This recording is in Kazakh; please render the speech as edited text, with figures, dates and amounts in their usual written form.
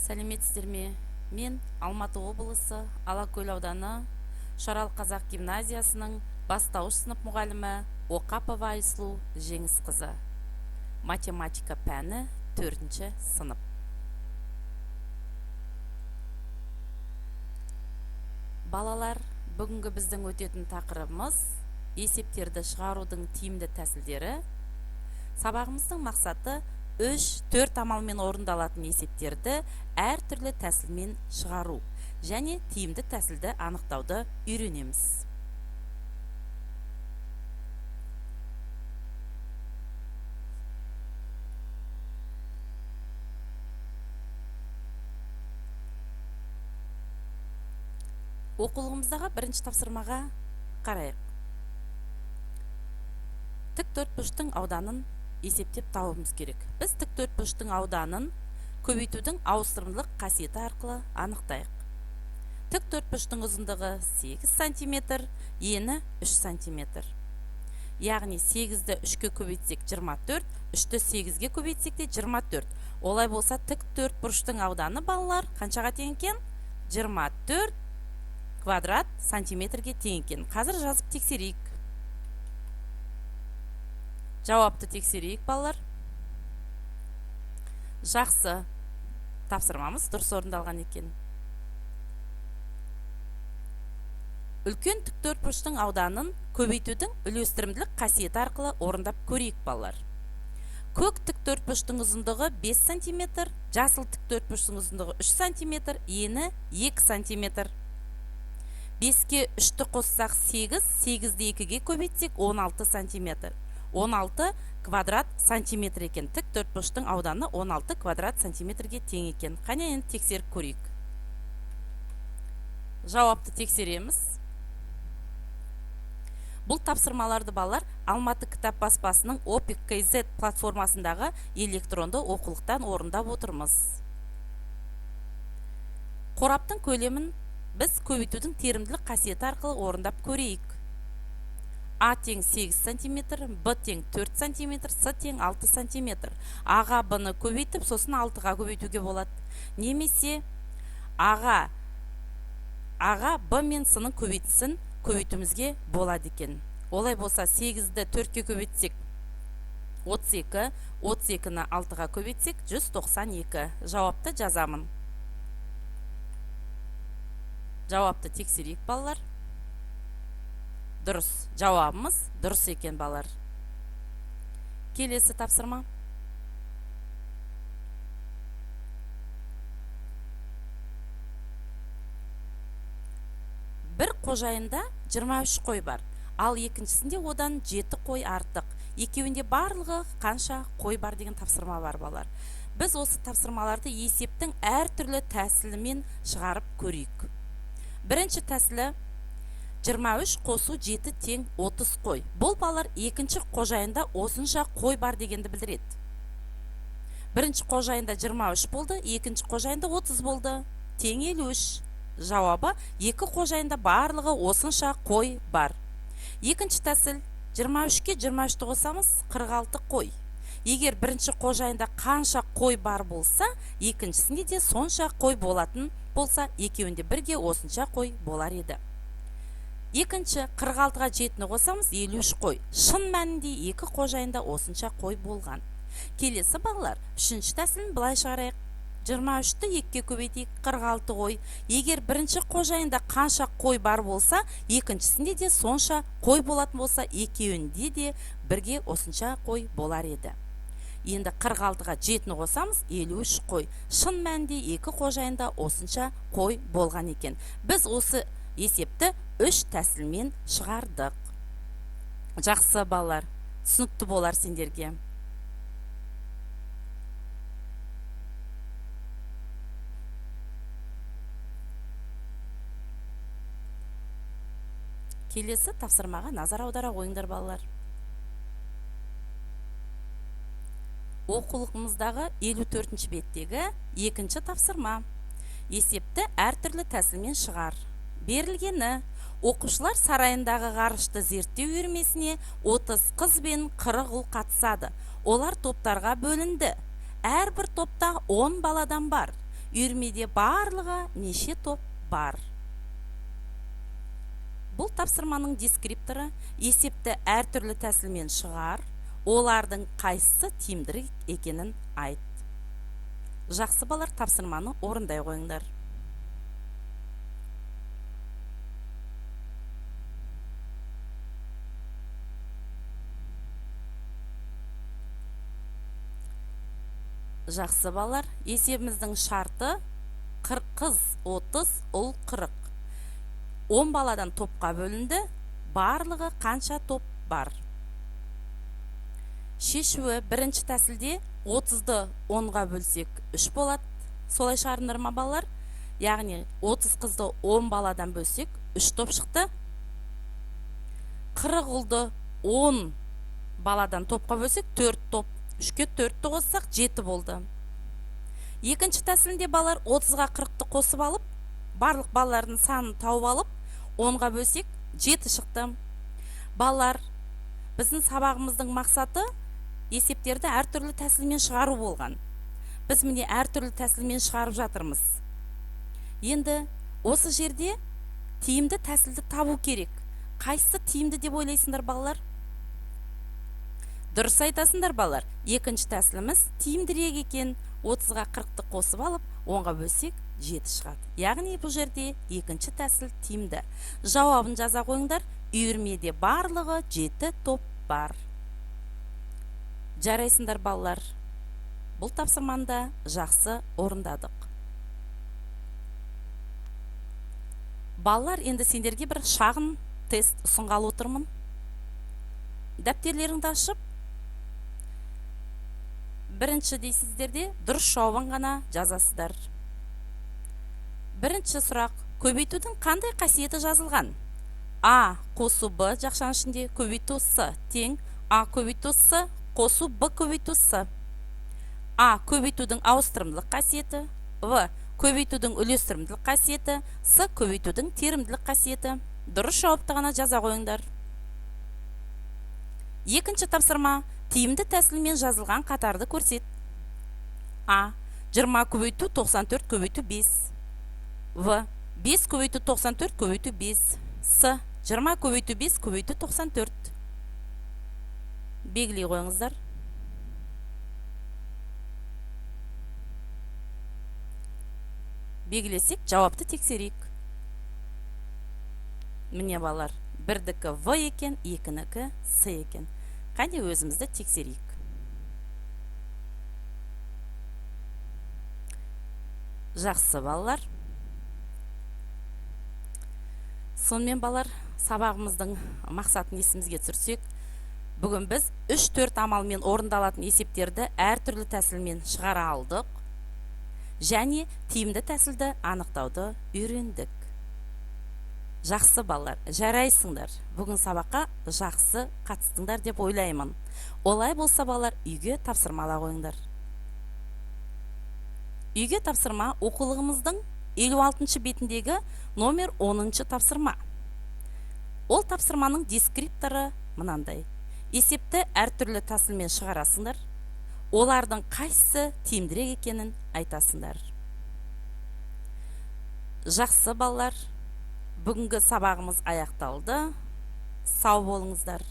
Сәлеметсіздер ме? Мен Алматы облысы Алакөл ауданы Шарал қазақ гимназиясының бастауыш сынып мұғалімі Оқапова Айсұлу Жеңісқызы. Математика пәні 4-ші сынып. Балалар, бүгінгі біздің өтетін тақырыбымыз есептерді шығарудың тиімді тәсілдері. Сабағымыздың мақсаты 3-4 амалмен орындалатын есептерді әртүрлі тәсілмен шығару және тиімді тәсілді анықтауды үйренеміз. Оқулығымыздағы бірінші тапсырмаға қарайық. Тік төртбұрыштың ауданын есептеп табуымыз керек. Біз тік төртбұрыштың ауданын көбейтудің ауыстырымдылық қасиеті арқылы анықтайық. Тік төртбұрыштың ұзындығы 8 сантиметр, ені 3 сантиметр. Яғни 8-ді 3-ке көбейтсек 24, 3-ті 8-ге көбейтсек те 24. Олай болса тік төртбұрыштың ауданы балалар қаншаға тең екен? 24 квадрат сантиметрге тең екен. Қазір жазып тексерейік. Жауапты тексерейік, балалар. Жақсы, тапсырмамыз дұрыс орындалған екен. Үлкен тік төртбұрыштың ауданын көбейтудің үлестірімділік қасиеті арқылы орындап көрейік, балалар. Көк тік төртбұрыштың ұзындығы 5 сантиметр, жасыл тік төртбұрыштың ұзындығы 3 сантиметр, ені 2 сантиметр. 5-ке 3-ті қоссақ 8, 8-ді 2-ге көбейтсек 16 сантиметр. 16 квадрат сантиметр екен. Тік төртбұрыштың ауданы 16 квадрат сантиметрге тең екен. Қане енді тексеріп көрейік. Жауапты тексереміз. Бұл тапсырмаларды балалар Алматы кітап баспасының Opic KZ платформасындағы электронды оқулықтан орындап отырмыз. Қораптың көлемін біз көбейтудің терімділік қасиеті арқылы орындап көрейік. А тең 8 сантиметр, Б тең 4 сантиметр, С тең 6 сантиметр. А-ға Б-ны көбейтіп, сосын 6-ға көбейтуге болады. Немесе А-ға Б мен С-ның көбейтісін көбейтуімізге болады екен. Олай болса 8-ді 4-ке көбейтсек 32, 32-ні 6-ға көбейтсек 192. Жауапты жазамын. Жауапты тексерейік, балалар. Дұрыс, жауабымыз дұрыс екен, балалар. Келесі тапсырма. Бір қожайында 23 қой бар, ал екіншісінде одан 7 қой артық. Екеуінде барлығы қанша қой бар деген тапсырма бар, балалар. Біз осы тапсырмаларды есептің әртүрлі тәсілімен шығарып көрейік. Бірінші тәсілі 23 қосу 7 тең 30 қой. Бұл балалар екінші қожайында осынша қой бар дегенді білдіреді. Бірінші қожайында 23 болды, екінші қожайында 30 болды. Тең 53. Жауабы екі қожайында барлығы осынша қой бар. Екінші тәсіл 23-ке 23-ті қосамыз, 46 қой. Егер бірінші қожайында қанша қой бар болса, екіншісінде де сонша қой болатын болса, екеуінде бірге осынша қой болар еді. Екінші, 46-ға 7-ні қосамыз, 53 қой. Шын мәнінде екі қожайында осынша қой болған. Келесі балалар, үшінші тәсілін былай шығарайық. 23-ті 2-ге көбейтейік, 46 қой. Егер бірінші қожайында қанша қой бар болса, екіншісінде де сонша қой болатын болса, екеуінде де бірге осынша қой болар еді. Енді 46-ға 7-ні қосамыз, 53 қой. Шын мәнінде екі қожайында осынша қой болған екен. Біз осы есепті 3 тәсілмен шығардық. Жақсы, балалар, түсінікті болар сендерге. Келесі тапсырмаға назар аудара қойыңдар, балалар. Оқулығымыздағы 54-ші беттегі екінші тапсырма. Есепті әртүрлі тәсілмен шығар. Берілгені оқушылар сарайындағы ғарышты зерттеу үйірмесіне 30 қыз бен 40 ұл қатысады. Олар топтарға бөлінді. Әрбір топта 10 баладан бар. Үйірмеде барлығы неше топ бар? Бұл тапсырманың дескрипторы есепті әртүрлі тәсілмен шығар, олардың қайсысы тиімдірек екенін айт. Жақсы балалар, тапсырманы орындай қойыңдар. Жақсы балалар, есебіміздің шарты қыз 30, ұл 40. 10 баладан топқа бөлінді, барлығы қанша топ бар? Шешуі бірінші тәсілде 30-ды 10-ға бөлсек 3 болады. Солай шығарыңдар ма балалар? Яғни 30 қызды 10 баладан бөлсек 3 топ шықты. 40 ұлды 10 баладан топқа бөлсек 4 топ. 3-ке 4-ті қоссақ 7 болды. Екінші тәсілінде балалар 30-ға 40-ты қосып алып, барлық балалардың санын тауып алып, 10-ға бөлсек 7 шықты. Балалар, біздің сабағымыздың мақсаты есептерді әртүрлі тәсілмен шығару болған. Біз міне әртүрлі тәсілмен шығарып жатырмыз. Енді осы жерде тиімді тәсілді табу керек. Қайсысы тиімді деп ойлайсыңдар балалар? Дұрыс айтасыңдар балалар. Екінші тәсіліміз тиімдірек екен. 30-ға 40-ты қосып алып, 10-ға бөлсек 7 шығады. Яғни бұл жерде екінші тәсіл тиімді. Жауабын жаза қойыңдар. Үйірмеде барлығы 7 топ бар. Жарайсыңдар балалар. Бұл тапсырманы да жақсы орындадық. Балалар, енді сендерге бір шағын тест ұсынғалы отырмын. Дәптерлеріңді ашып, бірінші дейсіздерде дұрыс жауабын ғана жазасыздар. Бірінші сұрақ, көбейтудің қандай қасиеті жазылған? А қосу Б жақшаның ішінде көбейту С тең А көбейту С қосу Б көбейту С. А көбейтудің ауыстырымдылық қасиеті, В көбейтудің үлестірімділік қасиеті, С көбейтудің теримділік қасиеті. Дұрыс жауапты ғана жаза қойыңдар. Екінші тапсырма, тиімді тәсілмен жазылған қатарды көрсет. А 20 көбейту 94 көбейту 5. В 5 көбейту 94 көбейту 5. С 20 көбейту 5 көбейту 94. Белгілей қойыңыздар. Белгілесек, жауапты тексерейік. Міне балалар, бірдікі В екен, екінікі С екен. Қане өзімізді тексерейік. Жақсы балалар. Сонымен балалар, сабағымыздың мақсатын есімізге түсірсек, бүгін біз 3-4 амалмен орындалатын есептерді әртүрлі тәсілмен шығара алдық және тиімді тәсілді анықтауды үйрендік. Жақсы балалар, жарайсыңдар. Бүгін сабаққа жақсы қатыстыңдар деп ойлаймын. Олай болса балалар, үйге тапсырма ала қойыңдар. Үйге тапсырма оқулығымыздың 56 бетіндегі номер 10 тапсырма. Ол тапсырманың дескрипторы мынандай. Есепті әртүрлі тәсілмен шығарасыңдар. Олардың қайсысы тиімдірек екенін айтасыңдар. Жақсы балалар, бүгінгі сабағымыз аяқталды. Сау болыңыздар.